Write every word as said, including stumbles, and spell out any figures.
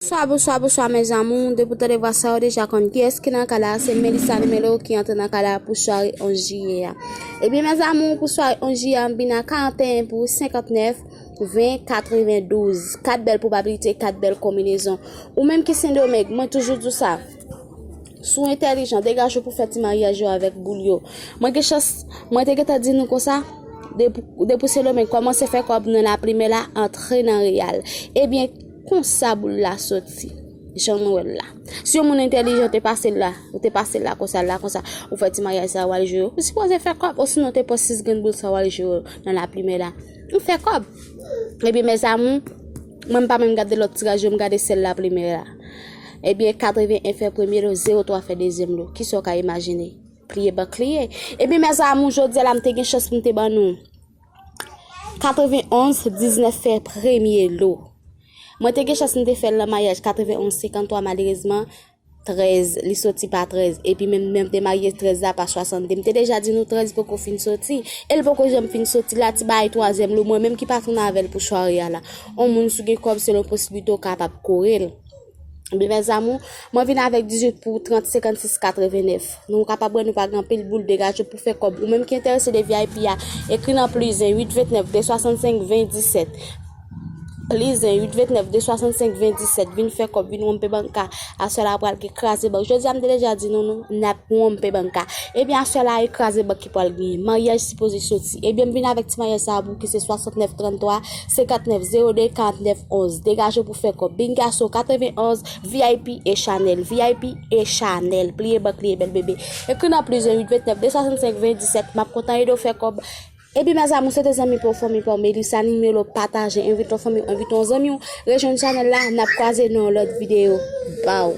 Bonswa, bonswa, bonswa, mes amours. Depi w tande vwa sa, w deja konn kiyès ki nan kay la. Se Melissa Numelo ki antre nan kay la pou sware onz jiyè a. Ebyen, mes amours, pou sware onz jiyè a, m vin a karanteyen pou senkantnèf, ven, katrevendouz. Kat bèl pwobabilite, kat bèl konbinezon. Ou menm ki Sendomeng, mwen toujou di w sa. Si w entèlijan, degaje w pou fè ti maryaj yo avèk boul yo. Mwen gen chans, mwen te gentan di nou konsa, depi, depi w Sendomeng, kòmanse fè kòb nan laplimè la, antre nan reyal. Ebyen, konsa boul la soti. Jan nou wè l la. Si yon moun entèlijan te pase l la, ou te pase l la konsa, la konsa, ou fè ti maryaj sa, w al jwe yo. Ou sipoze fè kòb, osinon te pran sis grenn boul sa, w al jwe yo nan laplimè la. Ou fè kòb. Ebyen, mes amours, mwen m pa menm gade lòt tiraj yo, m gade sèl laplimè la. Ebyen, katreven en fè premye lo, zewo twa fè dezyèm lo. Kisa w ka imajine? Pliye bank li ye. Ebyen, mes amours, jodi a la, m te gen chans pou m te ban nou katreven onz diznèf fè premye lo. Mwen te gen chans m te fè l nan maryaj katreven onz senkant twa, malerezman, trèz, li soti pa trèz. Epi menm, menm te marye trèz la pa swasannde. M te deja di nou trèz poko fin soti. E l poko janm fin soti la, ti bagay twazyèm lo, mwen menm ki patwon avè l pou sware a la. On moun si w gen kòb, selon posiblite w kapab kore l. Ebyen, mes amours, mwen vin avèk dizuit pou trant, senkannsis, katrevennèf. Nou kapab wè nou pa gen anpil boul, degaje w pou fè kòb. Ou menm ki enterese de V I P a, ekri nan plis en uit ventnèf de swasannsenk ven disèt. Plis en uit ventnèf de swasannsenk ven disèt. Vin fè kòb, vin wonpe bank la. Aswè la pral gen kraze bank. Jodi a m te deja di nou, nou, n ap wonpe bank la. Ebyen, aswè la e kraze bank ki pral genyen. Maryaj sipoze soti. Ebyen, m vin avèk ti maryaj sa a pou ki se swasantnèf tranntwa, senkantnèf zewo de, karantnèf onz. Degaje w pou fè kòb. Bingaso katreven onz, V I P e Chanel. V I P e Chanel. Pliye bank li ye, bèl bebe. Ekri nan plis en uit ventnèf de swasannsenk ven disèt. M ap kontan ede w fè kòb. Epi, mes amours, se te zanmi pa w, fanmi pa w, Melissa Numelo, pataje, envite yon fanmi w, envite yon zanmi w, rejwenn chanèl la, n ap kwaze nan yon lòt videyo. Baw.